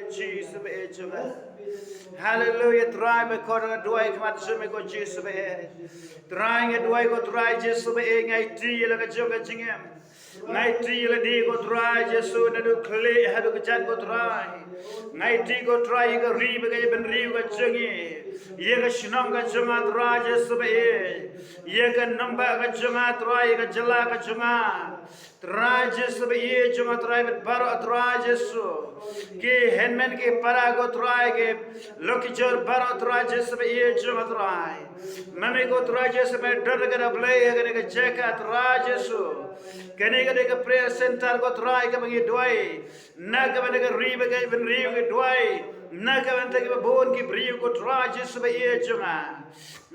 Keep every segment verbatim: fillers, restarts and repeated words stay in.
Jisu ba e jong nga. Haleluya, Trai ba khot, nga duwai khmat jong me ko Jisu ba e. Trai nga duwai ko Trai Jisu ba e, nga iti ïa la ka jong ka jingim. Nga iti ïa lade ko Trai Jisu, naduh khlieh haduh kjat ko Trai. Nga iti ko Trai ïa ka ri bad ka bynriew ka jong ngi, ïa ka shnong ka jong nga Trai Jisu ba e, ïa ka nongbah ka jong nga Trai, ïa ka jylla ka jong nga. Trai Jisu ba e jong nga Trai, bad baroh Trai Jisu, ki hynmen ki para ko Trai, ki lok ki jor baroh Trai Jisu ba e jong nga Trai. Ma me ko Trai Jisu me don ka da Blei ha kane ka jaka Trai Jisu. Kane ka dei ka prayer center ko Trai kaba ngi duwai, na ka bynta ka ri bad ka bynriew ngi duwai, na ka bynta kiba bun ki briew ko Trai Jisu ba e jong nga.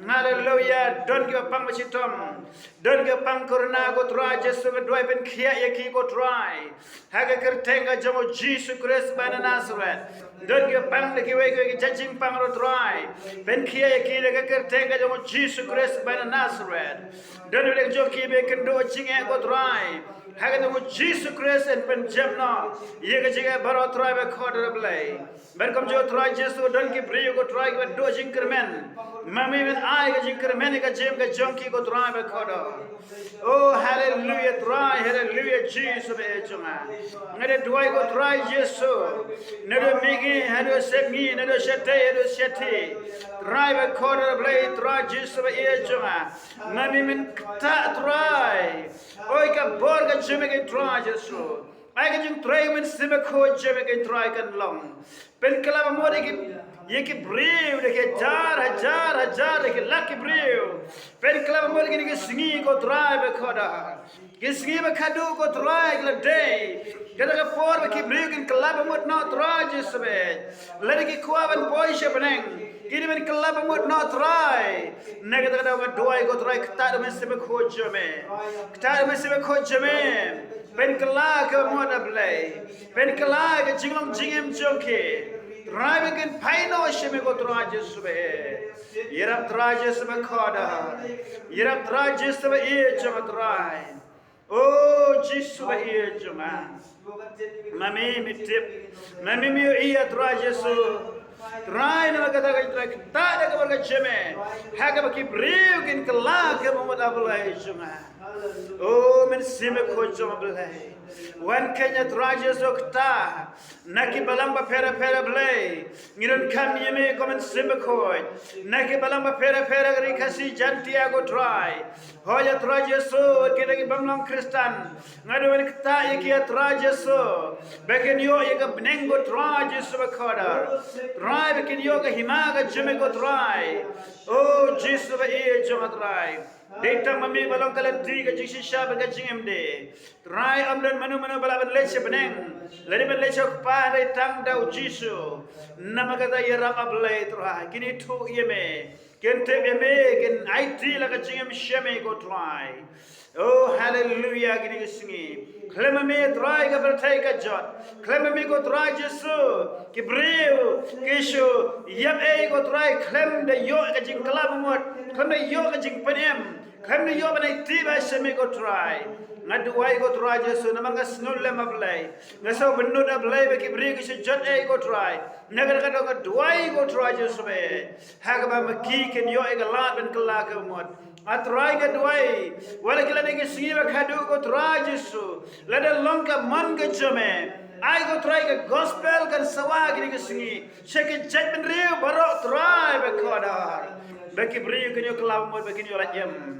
Haleluya, don kiba pang ba shitom, don kiba pang corona ko Trai Jisu, nga duwai pynkhiah ïa ki ko Trai. Ha ka kyrteng ka jong u Jisu Khrist ba na Nazareth. Don kiba pang da kiwei kiwei ki jait jingpang ko Trai, pynkhiah ïa ki da ka kyrteng ka jong u Jisu Khrist ba na Nazareth. Don kiba dang jong ki ba kynduh jingeh ko Trai, ha ka jong u Jisu Khrist yn pynjot noh ïa ka jingeh baroh Trai ba khot da Blei. Bad kumjuh Trai Jisu don ki briew ko Trai kiba duh jingkyrmen. Ma me men ai ka jingkyrmen ïa ka jingim ka jong ki ko Trai ba khot. Oh, haleluya, Trai, haleluya, Jisu ba e jong nga. Nga da duwai ko Trai Jisu, naduh mihngi haduh sepngi, naduh shatei haduh shathie. Trai ba khot da Blei, Trai Jisu ba e jong nga. Ma me men ktah Trai. Oi ka bor ka jong me ko Trai Jisu. Ai ka jingtrei Mynsiem Bakhuid jong me ko Trai kan long. Pynkylla ba mut ïa ki, ïa ki briew da ki hajar, hajar, hajar, da ki lak ki briew. Pynkylla ba mut ïa kine ki sngi ko Trai ba khot. Ki sngi ba khadduh ko Trai ki la dei kata ka por ba ki briew kin kylla ba mut noh Trai Jisu ba e. Lada ki kwah ban poi sha bneng, ki dei ban kylla ba mut noh Trai. Na kata ka daw nga duwai ko Trai, ktah da u Mynsiem Bakhuid jong me. Ktah da u Mynsiem Bakhuid jong me. Pynkylla ki ba mut da Blei. Pynkylla ka jinglong jingim jong ki. Trai ba kin phai noh sha me ko Trai Jisu ba e. Ïarap Trai Jisu ba khot. Ïarap Trai Jisu ba e jong nga Trai. O Jisu ba e jong nga. Ma me me tip. Ma me me ïohi ïa Trai Jisu. Trai namar kata ka Trai ktah da ka bor ka jong me. Ha kaba ki briew kin kylla ki ba mut da Blei jong nga. O Mynsiem Bakhuid jong Blei. Wan kane Trai Jisu ktah. Na ki balang bapher bapher Blei. Ngi donkam ïa me ko Mynsiem Bakhuid. Na ki balang bapher bapher ri Khasi Jaintia ko Trai. Hooid ïa Trai Jisu, kita ki bym long Khristan. Nga duwai ktah ïa ki ïa Trai Jisu. Ba kin ïoh ïa ka bneng ko Trai Jisu ba khadar. Trai ba kin ïoh ka hima ka jong me ko Trai. O Jisu ba e jong nga Trai. Dei tang ma me ba long ka lynti ka jingshisha bad ka jingim de. Trai ym don mano mano ba lah ban leit sha bneng. Lane ban leit sha u Kpa hynrei tang da u Jisu. Namar kata ïarap A Blei Trai. Kin ithuh ïa me. Kin tip ïa me, kin aiti la ka jingim sha me ko Trai. O haleluya, kine ki sngi. Khlem ma me Trai ka pyrthei ka jot. Khlem ma me ko Trai Jisu. Ki briew ki shu ïap ei ko Trai khlem da ïoh ka jingkylla ba mut. Khlem da ïoh ka jingpynim. Khlem da ïoh ban aiti bha sha me ko Trai. Nga duwai ko Trai Jisu namar nga sngewlem A Blei. Nga sngewbynnud A Blei ba ki briew ki shu jot ei ko Trai. Na kata ka daw nga duwai ko Trai Jisu ba e. Ha kaba ma ki kin ïoh ïa ka lad ban kylla ka mut. A Trai nga duwai. Wat la ki la dei ki sngi ba khadduh ko Trai Jisu. Lada long ka mon ka jong me. Ai ko Trai ka gospel kan sawa kine ki sngi. Sha ki jaitbynriew baroh Trai ba khadar. Ba ki briew kin ïoh kylla mut ba kin ïoh lait im.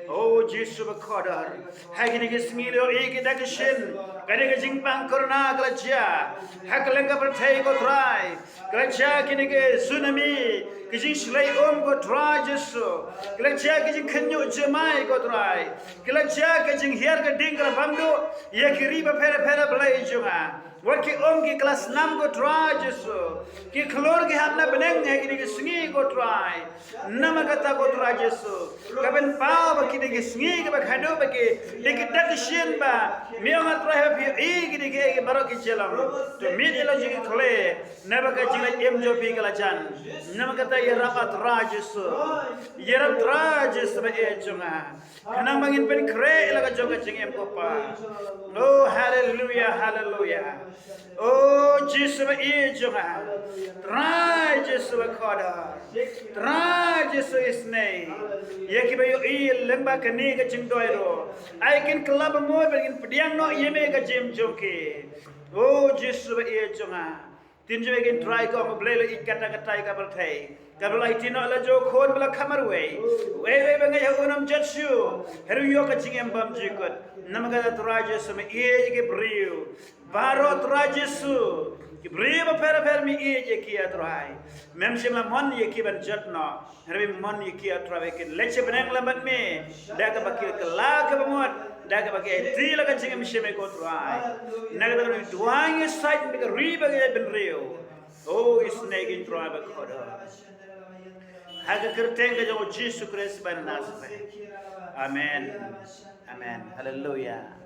O Jisu ba khadar. Ha kine ki sngi lyoh i ki da ki shin. Ka dei ka jingpang corona ka la jia. Ha kylleng ka pyrthei ko Trai. Ka la jia kine ki tsunami. Ki jingshlei um ko Trai Jisu. Ka la jia ki jingkhynñiuh jemai ko Trai. Ka la jia ka jinghiar ka ding ka la bam duh. Ïa ki ri bapher bapher Blei jong nga. Wat ki um ki klas nam ko Trai Jisu. Ki khlur ki hap na bneng ha kine ki sngi ko Trai. Namar kata ko Trai Jisu. Ka pynpaw ba kine ki sngi kiba khadduh ba ki dei ki dak ki shin ba. Me ong A Trai ha phi i kine ki baroh ki jyllong. To miet ïa la jong ki khlem. Naba ka jingleh im jong phi ka la jan. Namar kata ïarap ah Trai Jisu. Ïarap Trai Jisu ba ïeit jong nga. Khnang ba ngin pynkhreh la ka jong ka jingim ko Pa. Oh, haleluya, haleluya. Oh, Jisu ba ïeit jong nga. Trai Jisu ba kordor. Trai Jisu isynei. Ïa kiba ïohi lyngba kane ka jingdon ruh. Ai kin kylla ba mut ba ngin pdiang noh ïa me ka jingim jong ki. Oh, Jisu ba ïeit jong nga. Tin jong ngi Trai ko, U Blei la ïeit katta katta ïa ka pyrthei. Kaba la ïeit noh la jong U Khun ba la kham marwei. Uwei uwei ba ngeit ha u um jot shuh. Hynrei u ïoh ka jingim bymjukut. Namar kata Trai Jisu me ïeit ïa ki briew. Baroh Trai Jisu. Ki briew bapher bapher me ïeit ïa ki ah Trai. Mem shym la mon ïa ki ban jot noh. Hynrei me mon ïa ki ah Trai ba kin leit sha bneng lem bad me. Da kaba ki kylla kaba mut. Da kaba ki aiti la ka jingim sha me ko Trai. Na kata ka daw duwai ngi shait na ka ri bad ka jaitbynriew. Oh, isynei ïa ki Trai ba kordor. Ha ka kyrteng ka jong U Jisu Khrist ba Nasaret. Amen. Amen. Haleluya.